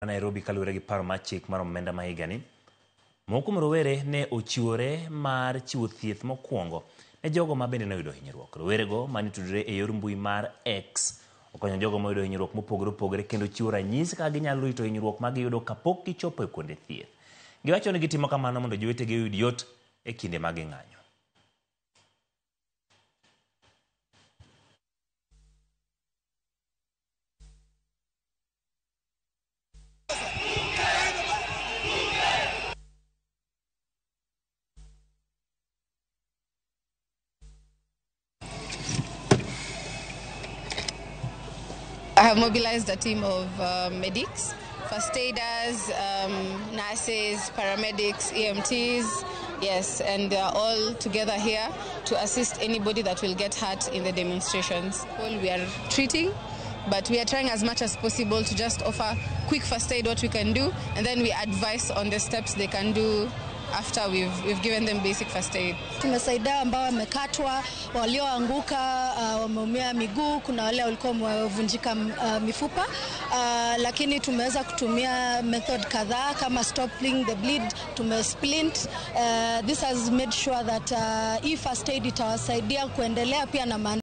Nairobi kaluwore gi paro mar chik mar omenda ma higani. Moko kuom rowere ne ochiwore mar chiwo thieth mokwongo ne jogo ma bende noyudo hinyruok. Rowerego mane otudore e yor mbui mar X okonyo jogo moyudo hinyruok mopogore opogore kendo chiwo ranyisi kaka ginyalo rito hinyruok ma giyudo kapok gichopo e kuonde thieth. Giwacho ni gitimo kamano mondo jowetegi oyud yot e kinde ma ging'anyo. I have mobilized a team of medics, first aiders, nurses, paramedics, EMTs, yes, and they are all together here to assist anybody that will get hurt in the demonstrations. Well, we are treating, but we are trying as much as possible to just offer quick first aid, what we can do, and then we advise on the steps they can do after we've given them basic first aid. Tumesaidia ambao wamekatwa, walioanguka, wameumia miguu, kuna wale walikuwa wamevunjika mifupa, lakini tumeweza kutumia method kadhaa kama stopping the bleed, tumesplint. This has made sure that hii first aid itawasaidia kuendelea pia na